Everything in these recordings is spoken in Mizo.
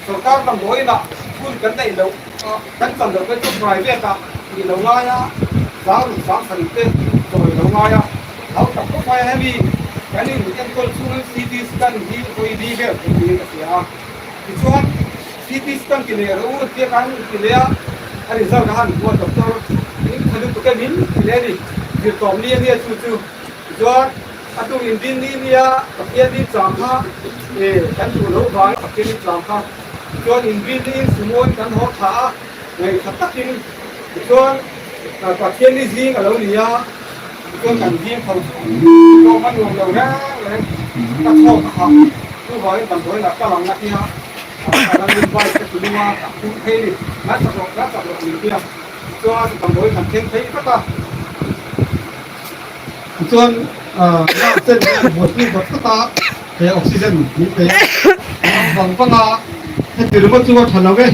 Sorkar damdawiinah hun kan neih loh kan chan loh te chu private ah tih lo ngai a, zangruk 7000 te chawi lo ngai a, hau tak khawp mai a hemi kan in enkawl chhungin CT scan hi vawi li vel thei niin ka hria a, tichuan CT scan ti leh rawh u tia kan ti leh a, a result a han hmu a doctor in tha lutuk em in ti leh a ni, zirtawm ni a nia chu chu tichuan A tum in din ni nia Pathian din chang kha e kan duh loh vang Pathian din chang kha tichuan in bin niin sumo in kan haw tha a ngaihthla takin tichuan Pathian ni zing a lo ni a tichuan kan zing tho chu tlawm a nuam lo reng reng ka chhawk a hah chuvangin damdawiin ah ka lang a tia a rangin bike ka ti lung a ka phur phei ni ngai chak rawh ngai chak rawh min tia tichuan damdawiin kan thleng phei vat a. Tichuan lak chen hian buaipui vat vat a, he oxygen min pe a, kan awm vang vang a, heti ringawt chu a tha lo e,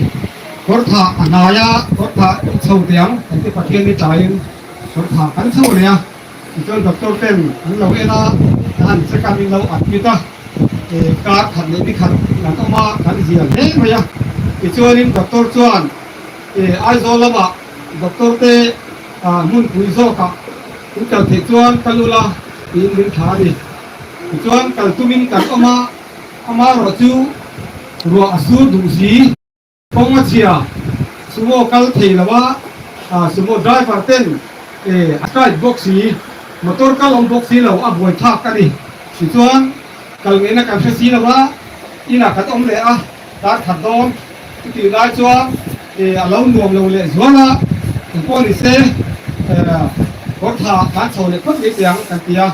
kawr tha a hnai a, kawr tha i chho teh ang kan ti Pathian ni tlaiin kawr tha kan chho leh a, tichuan doctor ten an lo en a, a han check a min lo admit a, kar khat leh ni khat kan awm a, kan zia hle mai a, tichuanin doctor chuan Aizawl lamah doctor te hmunpui zawkah In kal theih chuan kal ula tiin min thla a ni. Tichuan kal tumin kan awm a, amaherawh chu ruah a sur duh si. Kawng a chhia, sumo kal thei lo a, sumo driver ten a strike bawk si, motor kal awm bawk si lo a buai thlak a ni. Tichuan kal ngeihna kan hre si lo a, inah kan awm leh a. Dar khat dawn chutih lai chuan a lo nuam lo leh zual a, engpawh ni se kawr tha kan chho leh phawt mai teh ang kan ti a,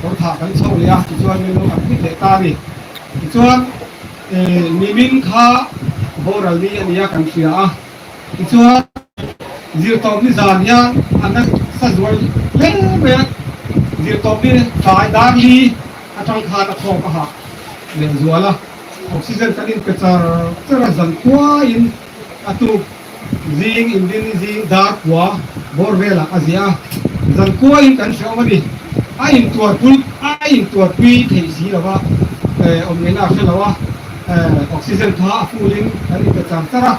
kawr tha kan chho leh a tichuan min lo admit leh ta a ni. Tichuan nimin kha boral ni a ni a kan hria a, tichuan zirtawp ni zan hian a nasa zual hle mai a, zirtawp ni tlai dar li atang khan a thawk a hah leh zual a. Oxygen kan inpe char char a, zan khuaiin a tuk zing indin zing dar khua bawr velah a ziah a, zan khuaiin kan hre awm a ni. A intuar pul a intuar pui theih si lo a, awm ngaihna a hre lo a, oxygen kha a full in kan inpe char char a,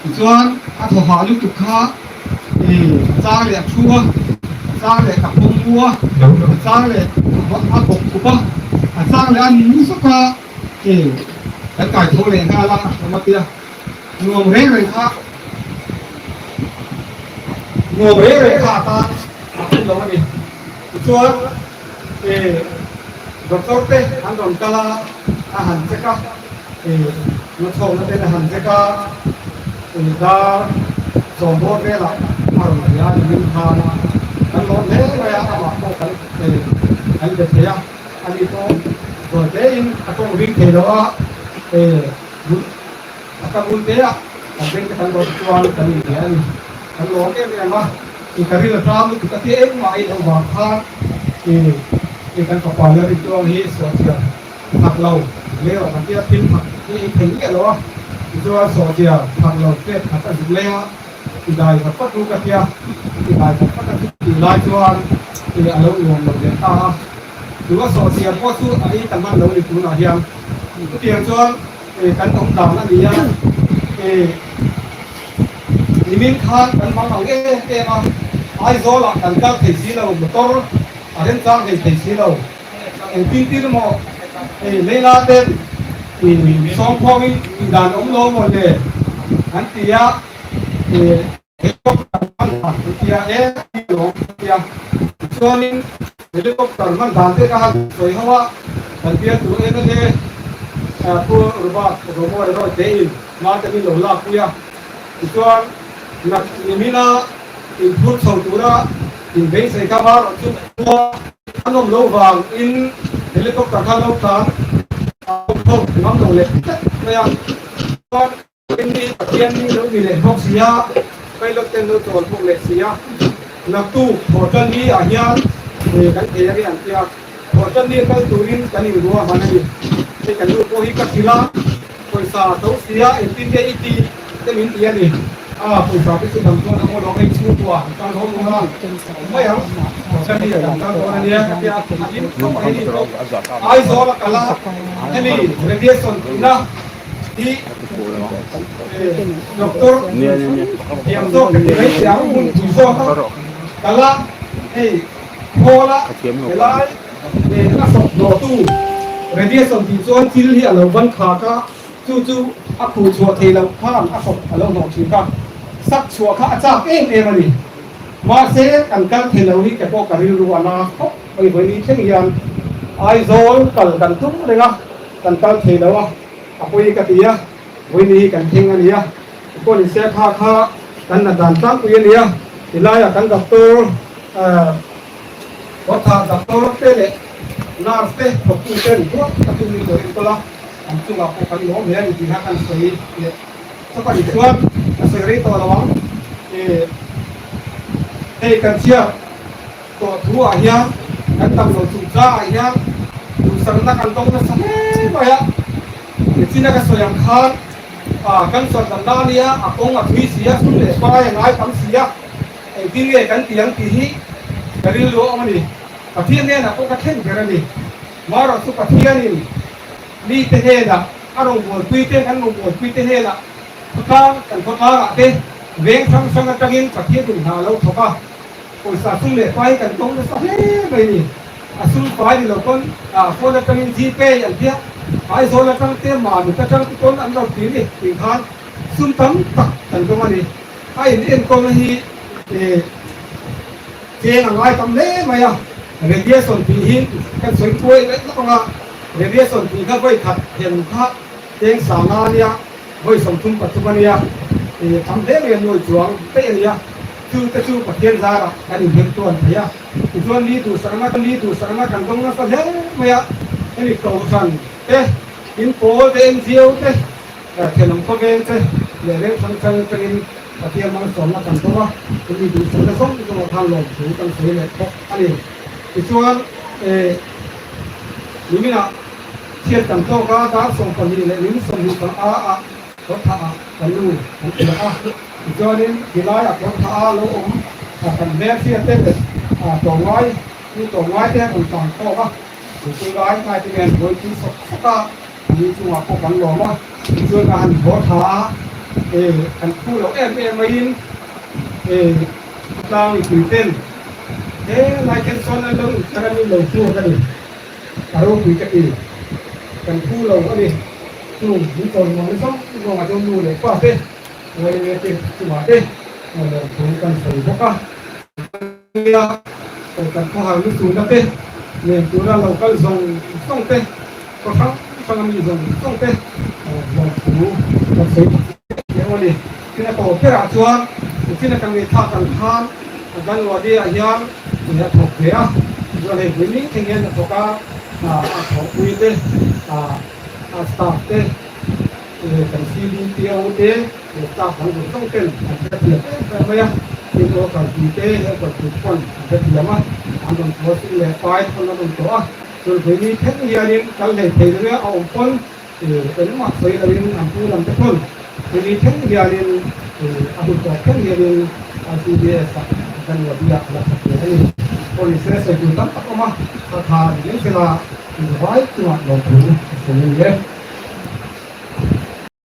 tichuan a thaw hah lutuk kha a chang leh a thu a, a chang leh a pawm mu a, a chang leh a bawk khup a, a chang leh a ni zuk a. Ke kan kai tho leh nghal a, a tia nuam reng reng kha nuam reng reng kha atan a hun lo a ni. Tichuan e doctor te an rawn kal a, a han check a, e nachhawkna ten a han check a, e dar sawm bawr velah a rawn ti a, nimin khan kan lawm hle mai a, amah pawh kan e kan be thei a. Ani pawh zawi tein a tawng ring thei lo a, e bul a ka bul te a kan beng te kan dawt chuan kan in hle a ni. Kan lawm em em a, i ka ril a tang lutuk a tia engmah a inlo vang khan e e kan fapa leh rintuang hi sawhchiar phak lo leh rawh kan tia thil phak hi ei thei miah lo a, tichuan sawhchiar phak lo plate khat a zuk leh a, ti dai vat vat ru ka tia, ti dai vat vat a chutih lai chuan e a lo nuam lo leh ta a. Chu a sawhchiar pawh chu a ei ta hman lo ni tunah hian chutiang chuan e kan awm dan a ni a, e nimin khan kan hmang ang em em a, Aizawl ah kan kal thei si lo, motor a remchang hlei thei si lo, engtin tin emaw e Leila ten i sawmkhawngin tih dan awm lo maw le an ti a, e. Helicopter hman dan an ti a, e a ni lo an ti a. Tichuanin helicopter hman dan te ka han sawi ho a, kan bialtu mla Pu Robert Romawia Roy te in hma te min lo lak pui a. Tichuan nak nimina inphur chho tura inbeisei kha var chu khua an awm lo vang in helicopter kha lo tlan a awm thawk ngam lo leh tlat mai a. Chuan Rinni Pathian ni lo ni leh bawk si a, pilot ten lo chawl bawk leh si a, naktuk thawhtan ni ah hian kan thei a ri an tia, thawhtan ni kal turin kan inruah hman a ni. Hei kan nu pawh hi ka hrilh a, pawisa a to si a, engtin nge i ti te min ti a ni. A, pawisa te chu dang chuan a ngaw lo, hei chhungkua an tan ho tur a, awm mai ang. Delhi ah kan kal dawn a nia ka tia a hlim khawp mai ni pawh Aizawl a kal a hemi radiation tihna hi doctor thiam zawk ka ti mai thei ang hmun pui zawk a kal a hei khawl a helai a sawp hnawhtu radiation tih chuan thil hi a lo ban khak a. Chu chu a khuh chhuah thei loh khan a hrawk a lo hnawh thin kha. Sak chhuah kha a chak em em a ni. Mahse, kan kal thei lo hi ke pawh ka rilru a na khawp mai vawi ni thleng hian Aizawl kal kan tum reng a, kan kal thei lo a, a pawi ka ti a, vawi ni hi kan thleng a nia. Pawh ni se kha kha kan la dan tlangpui a nia. Tilaiah kan doctor Kawtha doctor te leh nurse te thawktu ten duat takin min lo enkawl a, an chungah pawh kan lawm hle a ni tih kha kan sawi leh chawp a ni. Chuan ka sawi rei tawh lo ang, hei kan chhiar tawh thu ah hian kan dam lo chungchang ah hian duhsakna kan dawng nasa hle mai a, nichina ka sawi ang khan kan sawn dan na ania a kawng a thui si a, sum leh pai a ngai tam si a. Engtin nge kan ti ang tih hi ka rilru a awm a ni. Pathian hnenah pawh ka thlen ber a ni. Marawh chu Pathianin mite hnenah, a rawngbawlpui te, kan rawngbawlpui te hnenah khawtlang, kan khawtlangah te veng hrang hrang atangin Pathianin hna a lo thawk a, pawisa sum leh pai kan tawng nasa hle mai a ni. A sum pai ni lo pawn phone atangin Gpay an tia, Aizawl atang te, Mamit atang te pawn an lo ti ni tih khan sum tam tak kan tawng a ni. A in enkawlna hi cheng a ngai tam hle mai a, radiation tih hi kan sawi kuai leh lawk ang a, radiation tih kha vawi khat hem kha cheng sanga a nia, vawi 33 a nia, tam hle mai a nuai chuang daih a nia, chu te chu Pathian zarah kan inhem tuan thei a, tichuan mi duhsakna mi duhsakna kan dawng nasa hle mai a, hemi kohhran te, in pawl te, NGO te, Thenawm khawvel te leh reng hrang hrang atangin Pathian malsawmna kan dawm a, chumi duhsakna zawng zawngah khan lawmthu kan sawi leh bawk a ni. Tichuan, niminah chhiat kan tawk a, dar 12 leh min 20 panga ah kawrthah ah kan nu kan piah a, tichuanin tilaiah kawrthah a lo awm kan hmelhriat te leh tawng ngai, nu tawng ngai te an rawn tlan khawm a, chu lai ngai te nen buaipui sawk sawk a. Ni chungah pawh kan lawm a, tichuan ka han haw tha a, e kan phu loh em em maiin e khawtlang mipui ten he lai khen sawn an lo inthar a min lo hmuak a ni, a ropui ka ti, kan phu lo a ni, chung min chawimuahna zawng zawngah chuan nu leh pa te, uaile te chungah te lawmthu kan sawi bawk a. Nia, kan khawhar luchuna te nen tura lo kal zawng zawng te, khaw hrang hrang a mi zawng zawng te lawmthu kan sawi leh aw ni. Tin a tawp berah chuan nichin a kan ngaihthlak ang khan Ganwadi ah hian a thawk ve a, chuan hei pui ming thleng hian a thawk a, a thawhpui te, a staff te, Kan CDPO te leh staff dang zawng zawng ten an hrethiam em em mai a, tin worker pui te helper pui te pawn an hrethiam a, an rawn thaw sum leh pai te pawn an rawn tawh a, chulhpui ni thleng hianin kal hlei thei lo a awm pawn engmah sawi loin an pu lam te pawn chumi thleng hianin a hun tawp thleng hianin ICDS ah kan Wadi ah la that ve a ni. Pawlise sawi tur tam tak awm a, tha tha ni mai sela, inzavai chungah lawmthu a sawi a ni e.